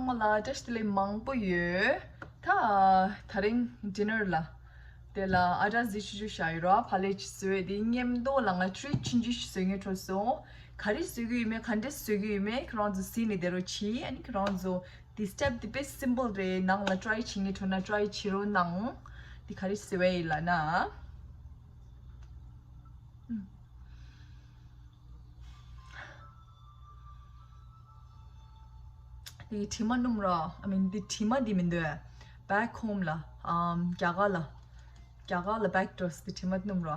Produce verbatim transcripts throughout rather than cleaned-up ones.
ཚང་མ་ལ་བཀྲ་ཤིས་བདེ་ལེགས་མང་པོ་ཡོད། ད་ད་རིང་ཌི་ནར་ལ་དེ་ལ་ཨ་ཏྲ་ཟི་ཆུ་ཆུ་བཞག་ཡོད་ར། ཕ་ལེ་ཅིག་བཟོས་དེ་མཉམ་དུ་ལ་ང་ཊི་རིཊ་ཆུང་ཆུང་ཞིག་བཟོས་ངེས་འཕྲོ་སོང་། ག་རེ་བཟོས་ཀྱི་ཡོད་མེད་ག་འདྲས་བཟོས་ཀྱི་ཡོད་མེད་ཁྱེད་རང་ཚོ་གཟིགས་ནས་བསྡད་རོགས་གྱིས། ཨ་ནི་ཁྱེད་རང་ཚོ་དེ་སི་ཊེབ་དེ་དཔེ་སིམ་པལ་རེད། ནང་ལ་ཊི་རའི་བྱེད་ངེས་འཕྲོ་ན་ཊི་རའི་བྱེད་རོགས་གནང་། དེ་ག་རེ་བཟོས་པ་ཡིན་ལབ་ན། དེ་གི་དྲི་མ་སྣོམ་ར། I mean དེ་དྲི་མ་དེ་མི་འདུག་ཨ། བྷེག་ཧོམ་ལ་ཨམ་རྒྱ་གར་ལ་རྒྱ་གར་ལ་བྷེག་ཊོས་དེ་དྲི་མ་སྣོམ་ར།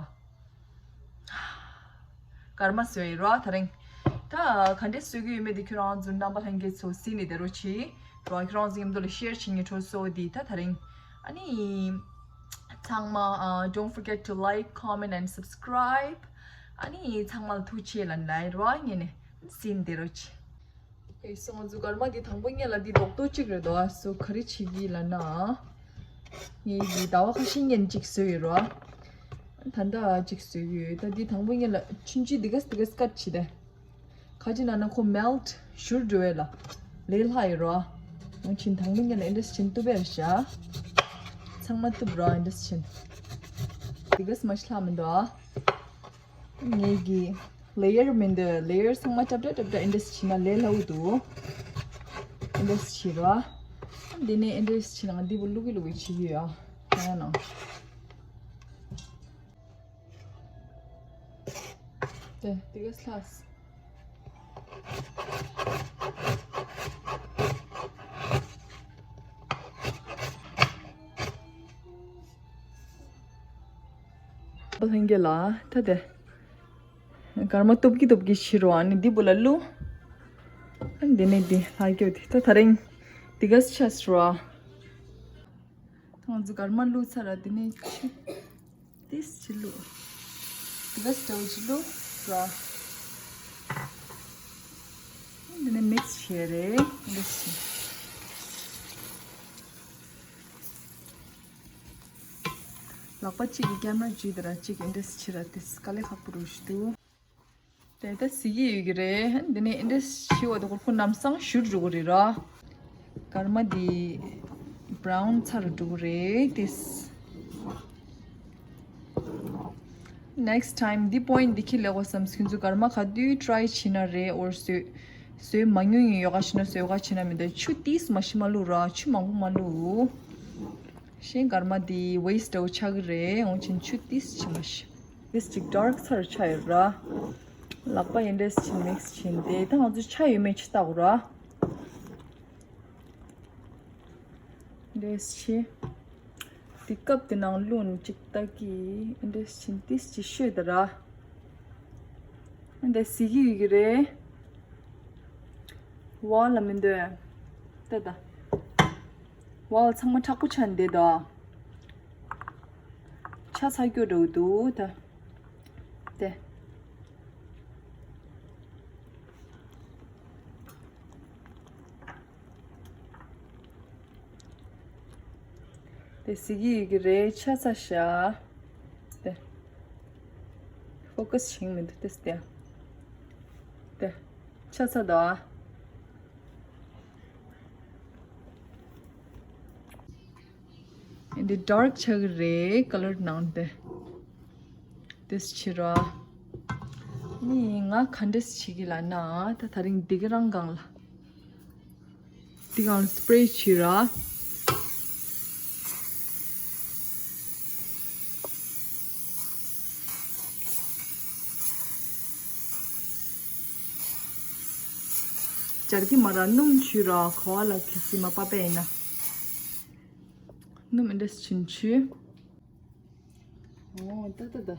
སྐར་མ་བཟོས་ར་ད་རིང་། ད་ག་འདྲས་བཟོས་ཀྱི་ཡོད་མེད་དེ་ཁྱེད་རང་ཚོ་རྣམ་པ་ལྷན་རྒྱས་ཚོ་གཟིགས་ནས་བསྡད་རོགས་གྱིས་ར། ཁྱེད་རང་ཚོ་མཉམ་དུ་ལ་ཤེར་བྱེད་ངེས་འཕྲོ་སོང་དེ་ད་ད་རིང་། ཨ་ནི། ཚང་མ་ཨ། don't forget to like, comment and subscribe. ཨ་ནི་ཚང་མ་ལ་ཐུགས་རྗེ་ཆེ་ལབ་ནས་ར་ངས་ནས་གཟིགས་ནས་བསྡད་རོགས་གྱིས། ཨེ་སོང་ང་ཚོ་སྐར་མ་འདི་དང་པོ་ཉིད་ལ་འདི་རྡོག་རྡོག་གཅིག་རེད་དོ། སོ་ག་རེ་བྱེད་ཀྱི་ལབ་ན། ངས་འདི་ཟླ་བ་ཁ་ཤས་སྔོན་གཅིག་བཟོས་ཡོད་རོ། ད་ལྟ་གཅིག་བཟོས་ཡོད། ད་འདི་དང་པོ་ཉིད་ལ་ཆུང་ཆུང་འདི་གས་འདི་གས་ཀཊ་བྱེད་དེ། ག་ཅི་ན་ན་ཁོ་མེལ་ཊི་ཞུར་འགྲོ་བས་ལ། ལས་སླ་ཡོད་རོ། འོང་ཆེན་དང་པོ་ཉིད་ལ་ཨེ་འདྲས་ཆེན་གཏུབ་པས་རེད་ཤག་ཚང་མ་གཏུབ་རོ་ཨེ་འདྲས་ཆེན། འདི་གས་མ་ཤི་ལྷག་མི་འདུག་ཨ། ངེད་ཀྱི་ལེ་ཡར་མི་འདུག་ལེ་ཡར་ཚང་མ་ཏྲབ་ཏྲབ་ཏྲབ་ཏྲབ་ཨེ་འདྲས་བྱས་ན་ལས་སླ་བོ་འདུག་ཨེ་འདྲས་བྱེད་རོགས། འདི་ནས་ཨེ་འདྲས་བྱས་ན་ང་འདི་བུ་བླུག་གི་བླུག་གི་བྱེད་ཀྱི་ཡོད་ཨ། ཡང་ན། དེ་དེ་ག་སླ། ལྷན་རྒྱས་ལ་ད་དེ། སྐར་མ་སྟོབས་ཀྱིས་སྟོབས་ཀྱིས་ཕྱི་རུ་ཨ་ནི་འདི་བུ་ལ་བླུག་ཨ་འདི་ནས་འདི་ལྷག་རྒྱུ་དེ་ད་ད་རིང་འདི་ག་ཆ་སྲུ་ཨ། ང་ཚོ་སྐར་མ་བླུག་ཚར་ར་འདི་ནས་ཆུ་ཏིས་ཆི་བླུག་འདི་ག་སྟོབས་ཆི་བླུག་ར། འདི་ནས་མིག་སི་བྱས་རེད་འདི་ཆི། ལག་པ་གཅིག་གིས་ཀེམ་ར་བརྒྱུད་དེ་ར་གཅིག་གིས་ཨེ་འདྲས་ཕྱི་ར་དེ་དཀའ་ལས་ཁག་པོ་རུ་ཞིག་འདུག་དེ་ལྟ་གཟིགས་ཀྱི་ཡོད་ཀྱི་རེད། འདི་ནས་ཨེ་འདྲས་ཕྱི་བ་དེ་ཁོར་ཁོ་ལམ་སང་བཞུར་འགྲོ་གི་རེད་ར། སྐར་མ་འདི་བྷ་རའུན་ཚ་རུ་འགྲོ་གི་རེད་དེ། Next time འདི་པོ་ཡིན་འདི་ཁྱི་ལེགས་པ་བསམ་ཁྱོད་ཚོ་སྐར་མ་ག་དུས་ཊི་རའི་བྱེད་ན་རེད། ཨོར་བཟོས་བཟོས་མ་མྱོང་ཡིན་ཡོ་ག་བྱེད་ན་བཟོས་ཡོ་ག་བྱེད་ན་མི་འདུག་ཆུ་ཏིས་མ་ཤི་མ་བླུག་ར་ཆུ་མང་པོ་མ་བླུག་ཤེས་སྐར་མ་འདི་ཝེ་སི་ཊི་འདྲ་བོ་ཆགས་ཀྱི་རེད། འོང་ཆེན་ཆུ་ཏིས་ཆེ་མ་ཤི། ཏིས་ཅིག་ཌར་ཚར་ཆ་ཡོད་ར། ལག་པ་ཡིན་འདྲས་ཆེན་མིག་སི་ཆེན་དེ་ད་ང་ཚོ་ཆ་ཡོད་མེད་ཆི་ལྟ་དགོས་ར། འདྲས་ཆེ། དེ་སྐབས་དེ་ནང་བླུགས་ནས་ཅིག་ལྟ་གི་འདྲས་ཆེན་ཏིས་ཅིག་ཤོད་ད་ར། འདི་གཟིགས་ཀྱི་ཡོད་ཀྱི་རེད། ཝལ་ལ་མི་འདོད། ལྟ་ད། ཝལ་ཚང་མ་མཁྲེགས་པོ་ཆགས་འདི་ད། ཆ་ཚ་སྐྱོ་འགྲོ་གི་འདུག་ད། དེ། དེ་གཟིགས་ཀྱི་ཡོད་ཀྱི་རེད་ཆ་ཚ་ཤ། དེ། ཕོ་ཀ་སི་བྱེད་མི་འདུག་དེ་སྟེ། དེ། ཆ་ཚ་དོ། འདི་ཌར་ཆགས་ཀྱི་རེད་ཀ་ལར་ནང་དེ། དེ་ཕྱི་ར། ནི་ང་ག་འདྲས་བྱེད་ཀྱི་ལབ་ན་ད་ད་རིང་འདི་ག་རང་སྒང་ལ། འདི་སྒང་ལ་སི་པི་རེ་བྱེད་ར། སྦྱར་གྱི་མ་ར་སྣུམ་བྱུགས་ར་ག་བ་ལ་གི་སི་མ་པ་པ་ཡིན་ན། སྣུམ་འདྲས་ཆུན་ཆུ། ཨོ་ད་ད་ད།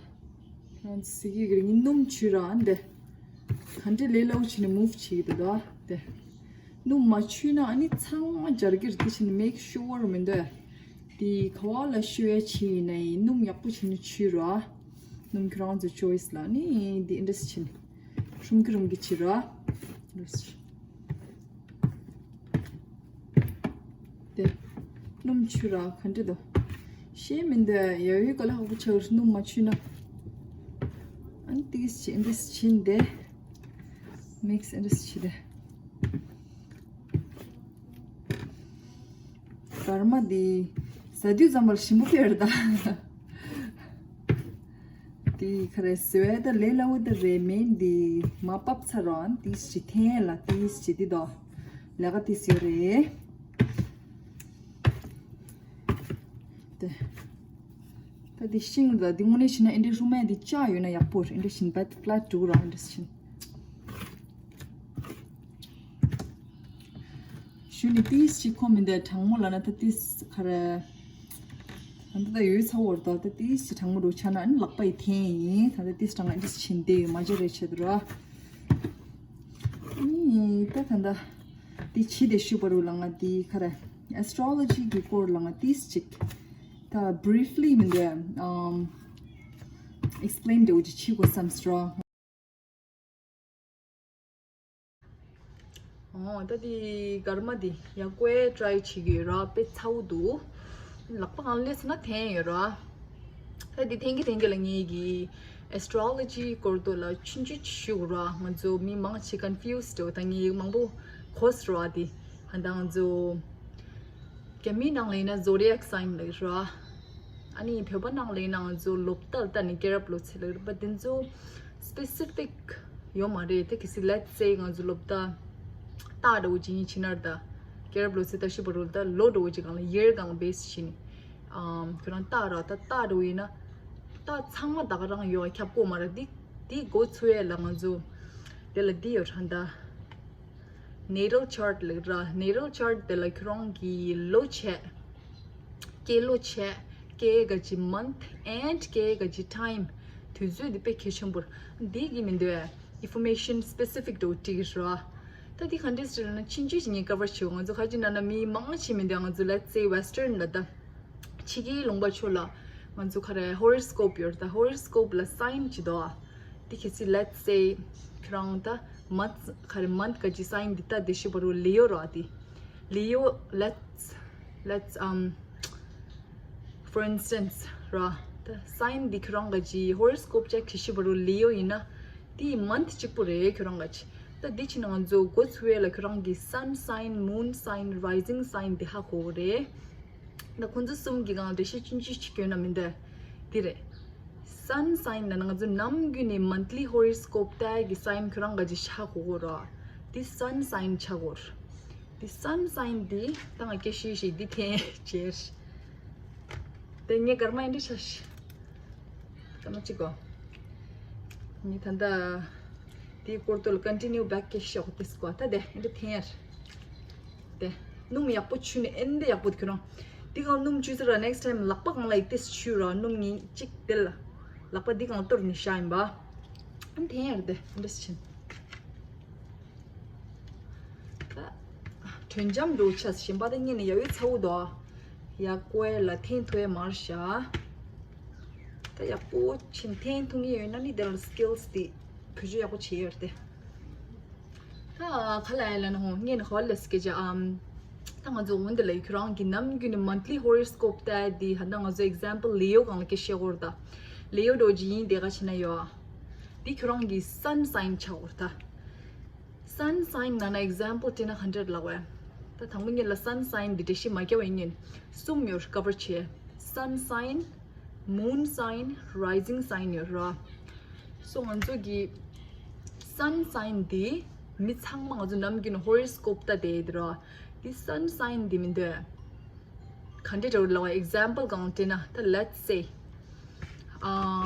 ཁྱོད་ཚོ་གཟིགས་ཀྱི་རེད་ངས་སྣུམ་བྱུགས་ར་འདི། ག་འདྲས་ལས་སླ་བོ་བྱས་ནས་མུབ་བྱེད་ཀྱི་འདུག་ད་དེ། སྣུམ་མ་བྱུགས་ན་ཨ་ནི་ཚང་མ་སྦྱར་གྱི་རེད་དེ་བྱས་ནས་མེག་ཤུར་མི་འདུག་དེ་ག་བ་ལ་བཤུ་ཡ་བྱས་ཡིན་ན་ཡིན་སྣུམ་ཡག་པོ་བྱས་ནས་བྱུགས་ར། སྣུམ་ཁྱོད་རང་ཚོ་ཅོ་ཡིས་ལ་ནི་འདི་འདྲས་བྱས་ནས། ཧྲུམ་གི་རུམ་གི་བྱེད་ར། དེ། སྣུམ་བྱུགས་ར་ག་འདྲ་འདུག་ཤེས་མི་འདུག་ཡ་ཡོད་ག་ལ་ཧ་གོ་ཆགས་སྣུམ་མ་བྱུགས་ན། ཨ་ནི་ཏིག་ཙི་འདི་ཕྱིན་ཏེ། མིག་སི་འདི་ཕྱིན་ཏེ། སྐར་མ་འདི་ཟ་དུས་ཙམ་པར་ཞིམ་པོ་ཕེབས་རེད་ད། འདི་ག་རེ་ཟེར་བས་ད་ལས་སླ་བོ་ད་རེད། མེན་འདི་མ་ཕབ་ཚར་རོགས་ཏིས་ཅི་འཐེན་ལ་ཏིས་ཅི་འདི་དོ་ལས་ཀ་ཏིས་ཡོད་རེད། ད་ད་འདི་ཤིང་ད་འདི་དངོས་གནས་བྱས་ན་ཨེ་འདྲའི་རུ་མའི་འདི་ལྕགས་ཡོད་ན་ཡག་པོ་རེད། ཨེ་འདྲ་བཞིན་བད་ཕ་ལད་འགྲོ་ར་ཨེ་འདྲ་བཞིན། ཞུ་ནི་ཏིས་ཅི་ཁོ་མི་འདོད་གྲང་མོ་ལ་ན་ད་ཏིས་ག་རེ། ད་ད་ཡོད་ཚ་བོར་ད་ད་ཏིས་ཅི་གྲང་མོ་འགྲོ་ཆ་ན་ཨ་ནི་ལག་པ་ཡི་འཐེན་ཡིན། ད་ད་ཏིས་གྲང་ཨེ་འདྲ་བཞིན་དེ་ཡོད་མ་བྱེད་རེ་བྱེད་དུ་ར། ཨི་ད་ད་ད་འདི་ཕྱི་དེ་ཞུ་བ་རུ་ལ་ང་འདི་ག་རེ་ཨེ་སི་ཊྲོ་ལོ་ཇི་གི་སྐོར་ལ་ང་ཏིས་ཅིག་ད་བི་རི་ཕ་ལི་མི་འདོད་ཨམ་ཨེག་སི་པི་ལེན་འདྲ་བོ་ཅིག་བྱེད་དགོས་བསམ་སོང་། ཨོ་ད་འདི་སྐར་མ་འདི་ཡག་པོ་ཊ་རའི་བྱེད་ཀྱི་ཡོད་ར། དཔེ་ཚ་བོ་འདུག་ལག་པ་གང་སླེབས་སོང་ན་འཐེན་ཡོད་ར། ད་འདི་འཐེན་གྱི་འཐེན་གྱི་ལ་ངེད་ཀྱི་ཨེ་སི་ཊྲོ་ལོ་ཇི་སྐོར་དུ་ལ་ཆུང་ཆུང་ཞུ་དགོས་ར། ང་ཚོ་མི་མང་ཆེ་ཀོན་ཕིའུ་སི་འདྲ་བོ་ད་ངེད་མང་པོ་གོ་སོང་ར། འདི་ད་ང་ཚོ་རྒྱ་མིའི་ནང་ལ་ཡིན་ན་ཛོ་ཌི་ཡག་སའིན་ལབ་ར། ཨ་ནི་བོད་པ་ནང་ལ་ཡིན་ན་ང་ཚོ་ལོ་རྟགས་ལྟ་ནས་སྐྱེས་རབས་ལོ་ཚིགས་ལབ་ར། པ་དེ་ཚོ་སི་པེ་སི་ཕིག་ཡོད་མ་རེད། དེ་གལ་སྲིད་let's say ང་ཚོ་ལོ་རྟགས་རྟགས་འདྲ་བོ་ཅིག་ཡིན་ཕྱིན་ན་ར། ད་སྐྱེས་རབས་ལོ་ཚིགས་ད་ཤི་བ་རུ་ད་ལོ་འདྲ་བོ་ཅིག་སྒང་ལ་ཡར་སྒང་ལ་བེ་སི་བྱས་ནས་ཨམ་ཁྱོད་རང་རྟགས་ར་ད་རྟགས་འདྲ་བོ་ཡིན་ན་རྟགས་ཚང་མ་ད་ག་རང་ཡོད་ཁྱབ་གོ་མ་ར། འདི་འདི་འགོ་ཚུགས་ཡས་ལ་ང་ཚོ་དེ་ལ་འདི་ཡོད་ར། ད་ནེ་ཊལ་ཆར་ཊི་ལབ་ར། ནེ་ཊལ་ཆར་ཊི་དེ་ལ་ཁྱོད་རང་གི་ལོ་བྱས། སྐྱེས་ལོ་བྱས། སྐྱེས་ག་ཅི་མནཐ་ཨེན་ཌི་སྐྱེས་ག་ཅི་ཊའིམ། དུས་ཚོད་འདི་དཔེ་གལ་ཆེན་པོ་རེད། འདི་གི་མི་འདོད་ཨིན་ཕོར་མེ་ཤན་སི་པེ་སི་ཕིག་འདྲ་བོ་བྲིས་ཀྱི་རེད་བ། ད་འདི་ག་འདྲས་ཟེར་ན་ཆུང་ཆུང་ཞིག་ངས་ཀ་བར་བྱེད། ང་ཚོ་ཁ་ཅིག་ན་ན་མི་མང་ཆེ་མི་འདོད། ང་ཚོ་let's say Western ལ་ད་ཕྱི་རྒྱལ་ལུང་པ་ཕྱོགས་ལ་ང་ཚོ་ག་རེ་ཧོ་རོ་སི་ཀོབ་ཡོད་རེད། ད་ཧོ་རོ་སི་ཀོབ་ལ་སའིན་ཅིག་འདུག་ཨ། འདི་གལ་སྲིད་let's say ཁྱོད་རང་ད་མནཐ་ག་རེ་མནཐ་ག་ཅི་སའིན་འདི་ལྟ་དེ་ཤི་བ་རུ་ལི་ཡོ་ར། འདི་ལི་ཡོ་let's let's um for instance ར། ད་སའིན་འདི་ཁྱོད་རང་ག་ཅི་ཧོ་རོ་སི་ཀོབ་ཅིག་གི་ཤི་བ་རུ་ལི་ཡོ་ཡིན་ན་འདི་མནཐ་གཅིག་པོ་རེད་ཁྱོད་རང་ག་ཅི། ད་འདི་ཕྱིན་ང་ཚོ་འགོ་ཚུགས་ཡས་ལ་ཁྱོད་རང་གི་སན་སའིན་མུན་སའིན་རའི་ཟིང་སའིན་འདི་ཧ་གོ་གི་རེད། ད་ཁོང་ཚོ་གསུམ་གྱི་སྒང་འགྲེལ་བཤད་ཆུང་ཆུང་ཞིག་སྐྱོན་ན་མི་འདོད། འདི་རེད། སན་སའིན་ན་ང་ཚོ་ནམ་རྒྱུན་ནས་མནཐ་ལི་ཧོ་རོ་སི་ཀོབ་ལྟ་ཡས་ཀྱི་སའིན་ཁྱོད་རང་ག་ཅི་ཤ་གོ་གོ་ར། འདི་སན་སའིན་ཆགས་གོ་ར། འདི་སན་སའིན་འདི་ད་ང་སྐད་ཤེས་ཤིག་འདི་འཐེན་བྱས། དེ་ངས་སྐར་མ་ཡིན་འདྲི་ཆ་ཤི། ད་མ་གཅིག་གོ། ངས་ད་ལྟ་དེའི་སྐོར་དུ་ལ་ཀོན་ཊི་ནིའུ་བེག་སྐད་ཤོག་དེ་སྐོར་ད་དེ་ཨེ་འདྲ་འཐེན་ཡར། དེ་སྣུམ་ཡག་པོ་ཆུ་ནས་ཨེ་འདྲ་ཡག་པོ་དེ་ཁྱོད་རང་། དེ་གང་སྣུམ་ཆུ་ཚོད་ར་ནེག་སི་ཊའིམ་ལག་པ་གང་ལ་ཡི་ཏེས་ཆུ་ར་སྣུམ་ཉིན་གཅིག་དེ་ལ་ལག་པ་དེ་གང་གཏོར་ནས་བཞག་ཡིན་པ། ཨ་འཐེན་ཡར་དེ་ཨེ་འདྲ་ཕྱིན། ད་དྲོད་འཇམ་འགྲོ་ཆ་ཞིམ་པ་ད་ཉིན་ནས་ཡག་ཡོད་ཚ་བོ་དོ། ཡག་པོ་ལ་འཐེན་ཐུབ་ཡ་མར་བཞག་ད་ཡག་པོ་ཕྱིན་འཐེན་ཐུབ་ངེས་ཡོད་ན་ནི་དེ་ལ་སི་ཀིལ་སི་དེ་བེད་སྤྱོད་ཡག་པོ་བྱེད་ཡོད་དེ། ད་ག་ལ་ཡ་ལ་ན་ཧོ་ངས་ནི་ཧོ་ལ་སི་ཀེ་ཅ་ཨམ། ད་ང་ཚོ་འོན་དེ་ལ་ཁྱོད་རང་གི་ནམ་རྒྱུན་ནི་མནཐ་ལི་ཧོ་རོ་སི་ཀོབ་ལྟ་ཡ་དེ་ཧ་ད་ང་ཚོ་ཨེག་ཛམ་པལ་ལི་ཡོ་གང་ལ་སྐད་བཤད་གོ་ར། ད་ལི་ཡོ་འགྲོ་ཇི་ཡིན་དེ་ག་ཕྱི་ན་ཡོད་ཨ། དེ་ཁྱོད་རང་གི་སན་སའིན་ཆགས་གོ་ར་ད། སན་སའིན་ན་ན་ཨེག་ཛམ་པལ་སྤྲད་ན་ག་འདྲ་ལབ་པས། ད་དང་པོ་ཉིད་ལ་སན་སའིན་འདི་འགྲེལ་བཤད་མ་བརྒྱབ་པ་ཡིན་ཉིན་གསུམ་ཡོད་ཀ་བར་བྱས། སན་སའིན། མུན་སའིན། རའི་ཟིང་སའིན་ཡོད་ར། སོ་ང་ཚོ་གི་སན་སའིན་འདི་མི་ཚང་མ་ང་ཚོ་ནམ་རྒྱུན་ཧོ་རོ་སི་ཀོབ་ལྟ་བསྡད་ཡོད་ར། འདི་སན་སའིན་འདི་མི་འདོད། ག་འདྲ་འདྲ་བོ་ལབ་པ་ཨེག་ཛམ་པལ་གང་སྤྲད་ན་ད་let's say ཨ།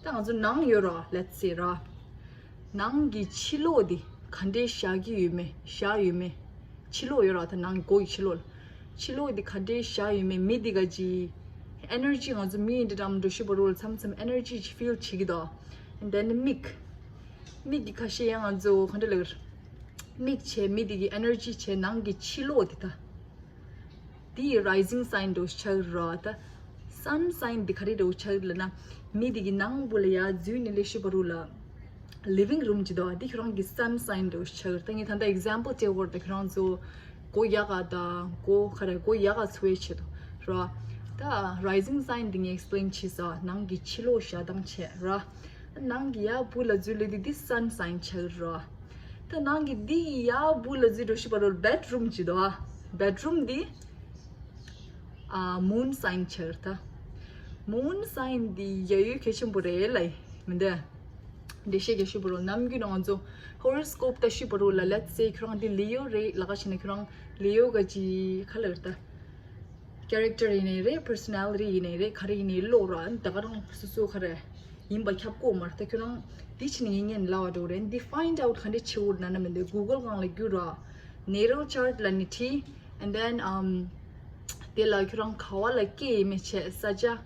ད་ང་ཚོ་ནང་ཡོད་ར་let's say ར། ནང་གི་ཕྱི་ལོགས་འདི་ག་འདྲའི་བཞག་གི་ཡོད་མེད་བཞག་ཡོད་མེད། ཕྱི་ལོགས་ཡོད་ར་ད་ནང་སྒོ་གི་ཕྱི་ལོགས་ལ། ཕྱི་ལོགས་འདི་ག་འདྲའི་བཞག་ཡོད་མེད་མི་འདི་ག་ཅི། ཨེ་ནར་ཇི་ང་ཚོ་མི་ཡིན་འདྲ་འགྲམ་འགྲོ་ཤི་བ་རོལ་མཚམས་མཚམས་ཨེ་ནར་ཇི་ཅིག་ཕིལ་བྱེད་ཀྱི་འདུག And then མིག་མིག་གི་ཁ་ཤས་ཡང་ང་ཚོ་ག་འདྲ་ལབ་གི་ར། མིག་བྱས་མི་འདི་གི་ཨེ་ནར་ཇི་བྱས་ནང་གི་ཕྱི་ལོགས་འདི་ད། འདི་ཡི་རའི་ཟིང་སའིན་འདྲ་བོ་ཆགས་ར་ད། སན་སའིན་འདི་ག་རེ་འདྲ་བོ་ཆགས་ལབ་ན། མི་འདི་གི་ནང་བུ་ལ་ཡ་འཛུལ་ནས་ལས་ཤི་བ་རུ་ལ། ལི་ཝིང་རུམ་ཅིག་འདུག་ཨ། འདི་ཁྱོད་རང་གི་སན་སའིན་འདྲ་བོ་ཆགས་ར་ད། ངས་ད་ལྟ་ཨེག་ཛམ་པལ་སྤྲད་བོར་ད་ཁྱོད་རང་ཚོ་སྒོ་ཡག་ག་ད་སྒོ་ག་རེ་སྒོ་ཡག་ག་ཚུགས་ཡས་ཆེད་དུ་ར། ད་རའི་ཟིང་སའིན་འདི་ངས་ཨེག་སི་པི་ལེན་བྱས་ས་ནང་གི་ཕྱི་ལོགས་བཞག་སྟངས་བྱས་ར། ནང་གི་ཡ་བུ་ལ་འཛུལ་ལེ་འདི་འདི་སན་སའིན་ཆགས་ར། ད་ནང་གི་འདི་ཡ་བུ་ལ་འཛུལ་འགྲོ་ཤི་བ་རོལ་བེད་རུམ་ཅིག་འདུག་ཨ། Bedroom འདི་ཨ་moon sign ཆགས་ད། Moon sign འདི་ཡ་ཡོད་གལ་ཆེན་པོ་རེད་ལ་མི་འདུག་འགྲེལ་བཤད་རྒྱག་ཤོད་པ་རོགས། ནམ་རྒྱུན་ང་ཚོ་horoscope ལྟ་ཤོད་པ་རོགས་ལ། Let's say ཁྱོད་རང་འདི་Leo རེད་ལབ་ཀ་བྱས་ན་ཁྱོད་རང་Leo ག་ཅི་ག་ལབ་རེད་ད། Character ཡིན་ནའི་རེད། Personality ཡིན་ནའི་རེད། ག་རེ་ཡིན་ནའི་ཀློག་ར། ད་ག་རང་སོ་སོ་ག་རེ་ཡིན་པ་ཁྱབ་གོ་མ་རེད། ད་ཁྱོད་རང་འདི་བྱས་ནས་ངས་ཉན་ལབ་པ་འགྲོ་རེད། འདི་find out ག་འདྲས་བྱེད་འོར་ན་ན་མི་འདུག Google སྒང་ལ་བརྒྱུད་ར། Natal chart ལ་ནི་བྲིས། And then um དེ་ལ་ཁྱོད་རང་ག་བ་ལ་སྐྱེས་ཡིན་མིན་བྱས། ས་ཆ།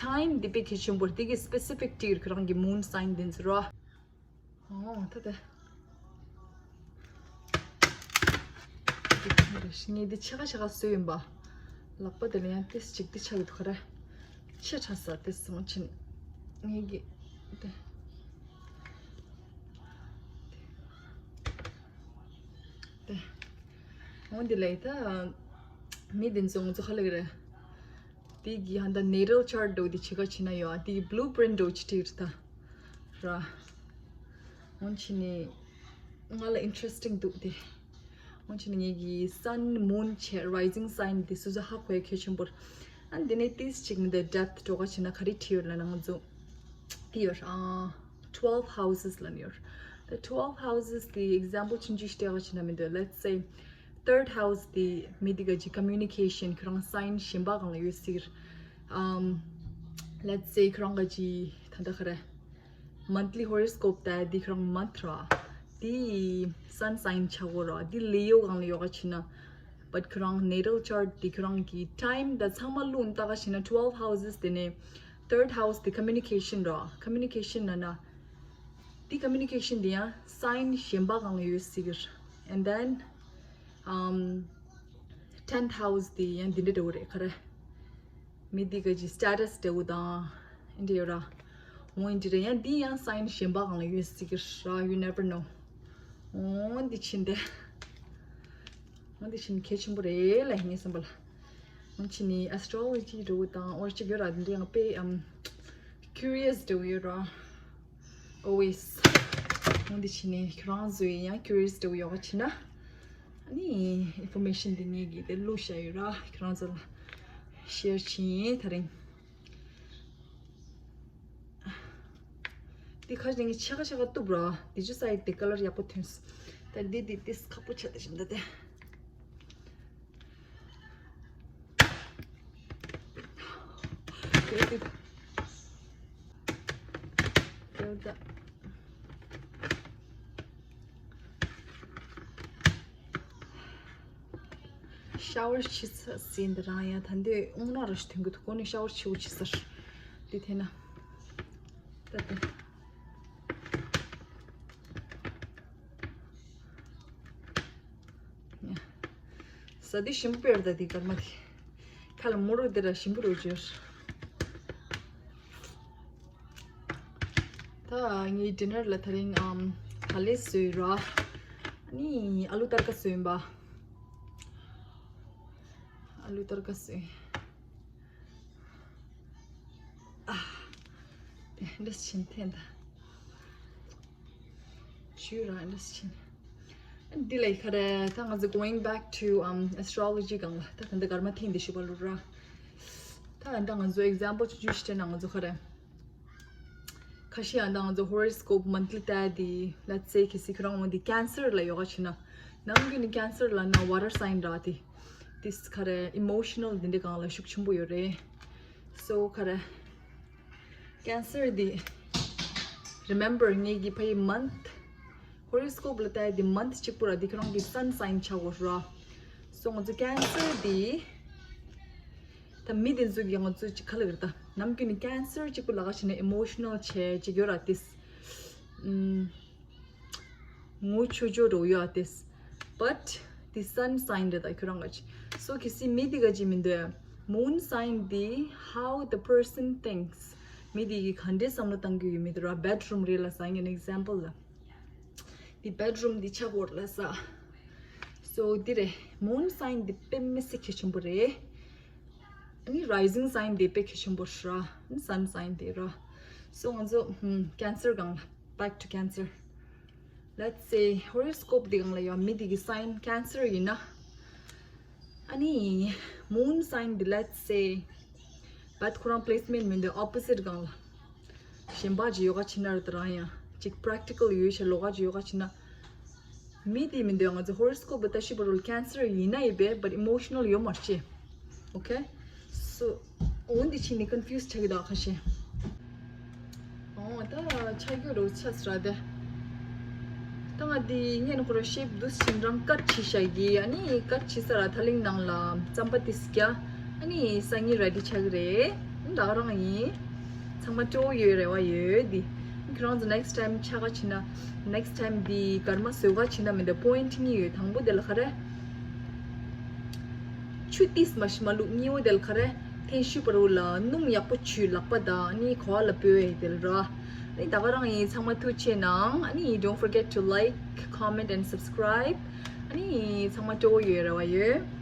Time འདི་དཔེ་གལ་ཆེན་པོ་རེད། དེ་གི་specific ཊིར་ཁྱོད་རང་གི་moon sign འདི་ཚོ་ར། ཨོ་ད་ད། ངས་འདི་ཕྱེད་ཀ་ཕྱེད་ཀ་བཟོས་ཡིན་པ། ལག་པ་དེ་ལ་ཡང་ཏིས་གཅིག་འདི་ཆགས་ཀྱི་འདུག་ག་རེ། ཆེ་ཕྲ་ས་ཏིས་སོང་ཕྱིན། ངས་གི་དེ། དེ། འོ་འདི་ལས་ད། མི་འདི་ཚོ་ང་ཚོ་ག་ལབ་ཀྱི་རེད། དེ་གི་ཧ་ད་natal chart འདྲ་བོ་དེ་ཕྱེད་ཀ་ཕྱེ་ན་ཡོད་ཨ། དེ་གི་blueprint འདྲ་བོ་ཅིག་བྲིས་རེད་ད། ར། འོན་ཆི་ནི། ང་ལ་interesting འདུག་དེ། འོན་ཆི་ནི་ངེད་ཀྱི་sun moon བྱས་rising sign དེ་སོ་སོ་ཧ་གོ་ཡ་གལ་ཆེན་པོ་རེད། ཨ་འདི་ནས་ཏིས་གཅིག་མི་འདུག depth འགྲོ་ག་ཕྱིན་ན་ག་རེ་བྲིས་ཡོད་ལབ་ན་ང་ཚོ། དེ་ཡོད་ར། ཨ། twelve houses ལབ་ནི་ཡོད་ར། The twelve houses དེ་example ཆུང་ཆུང་ཞིག་སྤྲད་ག་ཕྱིན་ན་མི་འདུག let's say third house དེ་མི་དེ་ག་ཅིག་communication ཁྱོད་རང་sign གཞན་པ་སྒང་ལ་ཡོད་སྲིད། ཨམ། let's say ཁྱོད་རང་ག་ཅིག་ད་ལྟ་ག་རེ། monthly horoscope ལྟ་དེ་ཁྱོད་རང་month ར། དེ་sun sign ཆགས་གོ་ར། དེ་Leo སྒང་ལ་ཡོད་ག་ཕྱིན་ན། But ཁྱོད་རང་natal chart དེ་ཁྱོད་རང་གི་time དང་ཚང་མ་བླུགས་ལྟ་ག་ཕྱིན་ན་twelve houses དེ་ནས་third house དེ་communication ར། communication ལབ་ན། དེ་communication དེ་ཡང་sign གཞན་པ་སྒང་ལ་ཡོད་སྲིད་གི་ར། And then um tenth house དེ་ཡང་འདི་འདྲ་འདྲ་བོ་རེད་ག་རེ། མི་འདི་ག་ཅིག་status འདྲ་བོ་དང་། འདི་འདྲ་ཡོད་ར། འོ་འདི་འདྲ་ཡང་འདི་ཡང་sign གཞན་པ་སྒང་ལ་ཡོད་སྲིད་གི་ར། you never know. འོ་འདི་ཕྱིན་ཏེ། འོ་འདི་ཕྱིན་གལ་ཆེན་པོ་རེད་ལ་ངའི་བསམ་པ་ལ། འོ་ཕྱིན་ནི་astrology འདྲ་བོ་དང་འོ་ཅིག་ཡོད་ར། འདི་འདྲ་ཡང་དཔེ་ཨམ་curious འདྲ་བོ་ཡོད་ར། Always འོ་འདི་ཕྱིན་ནི་ཁྱོད་རང་ཚོ་ཡང་curious འདྲ་བོ་ཡོད་ག་ཕྱིན་ན། ཨ་ནི་information འདི་ངེད་ཀྱིས་དེ་བླུགས་བཞག་ཡོད་ར། ཁྱོད་རང་ཚོ་ལ་share བྱེད་ཡིན་ད་རིང་། འདི་ཁ་ཅིག་ངས་ཕྱེད་ཀ་ཕྱེད་ཀ་གཏུབ་ར། འདི་ཅུ་side དེ་color ཡག་པོ་ཐོན་སོང་། ད་འདི་འདི་ཏིས་ཁག་པོ་ཆགས་ད་བཞིན་ད་དེ། དེ་དེ། དེ་ད། shower བྱེད་ས་ཟིན་འདི་རང་ཡང་ད་འདི་རྔུལ་ནག་རང་ཞིག་ཐོན་གི་འདུག་ཁོ་ནི་shower བྱེད་དགོས་བྱེད་ས་རེད། འདི་དེ་ན། ད་དེ། ཡ། ཟ་དུས་ཞིམ་པོ་ཡོད་ད་དེ་སྐར་མ་དེ། ཁ་ལ་མོ་རོ་དེ་ར་ཞིམ་པོ་རོ་བརྗོད། ད་ངའི་dinner ལ་ད་རིང་ཨམ་ད་ལེ་བཟོས་ར། ཨ་ནི་ཨ་ལུ་ཏར་ཀ་བཟོས་ཡིན་པ། ཨ་ལུ་ཏར་ཀ་བཟོས། ཨ། འདྲ་ཕྱིན་འཐེན་ད། ཞུས་ར་འདྲ་ཕྱིན། འདི་ལ་ཡི་ཁ་རེ་ད་ང་ཚོ་going back to um astrology སྒང་ལ་ད་ད་འདི་སྐར་མ་འཐེན་འདི་ཞུ་བ་ལུ་ར། ད་ད་ང་ཚོ་example ཆུང་ཆུང་ཞིག་སྤྲད་ན་ང་ཚོ་ག་རེ། ཁ་ཤས་ཡང་ད་ང་ཚོ་horoscope monthly ལྟ་དེ་let's say གལ་སྲིད་ཁྱོད་རང་འོ་འདི་cancer ལ་ཡོད་ག་ཕྱིན་ན། ནམ་རྒྱུན་ནི་cancer ལབ་ན་water sign ར་དེ། this ག་རེ་emotional འདི་འདྲ་སྒང་ལ་ཤུགས་ཆེན་པོ་ཡོད་རེད། so ག་རེ། cancer འདི། remember ངེད་ཀྱི་ཕ་ཡི་month horoscope ལ་ལྟ་ཡ་འདི་month གཅིག་པུ་ར་འདི་ཁྱོད་རང་གི་sun sign ཆགས་དགོས་ར། so ང་ཚོ་cancer འདི། ད་མི་འདི་ཚོ་གི་ང་ཚོ་གཅིག་ག་ལ་གི་རེད་ད། ནམ་རྒྱུན་ནི་cancer གཅིག་པུ་ལ་ག་ཕྱིན་ན་emotional བྱས་གཅིག་ཡོད་ར་this། ཨུམ། ངུ་ཆོ་ཆོ་འགྲོ་ཡོད་this། but the sun sign རེད་ད་ཁྱོད་རང་ག་ཅིག so གལ་སྲིད་མི་འདི་ག་ཅིག་མི་འདོད། moon sign འདི་how the person thinks མི་འདི་གི་ག་འདྲའི་བསམ་བློ་བཏང་གི་ཡོད་མི་འདི་ར། bedroom རེད་ལ་ས་ཡིན་example ལ། འདི་bedroom འདི་ཆགས་ཡོད་ལ་ས། so འདི་རེད། moon sign འདི་དཔེ་མི་སྲིད་གལ་ཆེན་པོ་རེད། ཨ་ནི་rising sign འདི་དཔེ་གལ་ཆེན་པོ་ར། ཨ་ནི་sun sign འདི་ར། so ང་ཚོ་ཧུམ་cancer སྒང་ལ། back to cancer let's say horoscope འདི་སྒང་ལ་ཡོད་མི་འདི་གི་sign cancer ཡིན་ན། ཨ་ནི་moon sign འདི་let's say but ཁོ་རང་placement མི་འདུག opposite སྒང་ལ། གཞན་པ་ཅིག་ཡོ་ག་བྱེད་ན་ར་ད་རང་ཡང་ཅིག་practical ཡོད་ཤ་ལོ་ག་ཅིག་ཡོ་ག་བྱེད་ན། མི་དེ་མི་འདུག་ང་ཚོ་horoscope ལྟ་ཞིབ་པ་རུ་cancer ཡིན་ན་ཡིན་པས་but emotional ཡོད་མ་རེད། Okay, so འོན་ཏེ་ཕྱིན་ནས་confuse ཆགས་ཀྱི་འདུག་ཁ་ཤས། ཨོ་ད་ཆ་རྒྱུ་རུ་ཆ་སྲ་དེ། ད་ང་དེ་ངས་ནི་ཁོ་ར་ཤེབ་འདུག་ཕྱིན་རང་ཀཊ་བྱེད་བཞག་གི་ཨ་ནི་ཀཊ་བྱེད་ས་ར་ཐ་ལིང་ནང་ལ་རྩམ་པ་དེ་སྐྱ། ཨ་ནི་སང་ཉིན་ར་དེ་ཆགས་ཀྱི་རེད། ད་ག་རང་ཡིན། ཚང་མ་སྤྲོ་བོ་ཡོད་རེ་བ་ཡོད་དེ། ཁྱེད་རང་ཚོ་next time ཆ་ག་ཕྱིན་ན་next time དེ་སྐར་མ་བཟོ་ག་ཕྱིན་ན་མི་འདུག point གཉིས་ཡོད། དང་པོ་དེ་ལ་ག་རེ། ཆུ་ཏིས་མ་ཤི་མ་བླུག་གཉིས་པོ་དེ་ལ་ག་རེ། ཐེངས་ཤུ་པ་རུ་ལ་སྣུམ་ཡག་པོ་བྱུགས་ལག་པ་དང་ཨ་ནི་གོ་བ་ལ་སྤོས་དེ་ལ་ར། ཨ་ནི་ད་ག་རང་ཡིན། ཚང་མ་ཐུགས་ཆེ་གནང་། ཨ་ནི་don't forget to like, comment and subscribe. ཨ་ནི་ཚང་མ་སྤྲོ་བོ་ཡོད་ར་བ་ཡོད།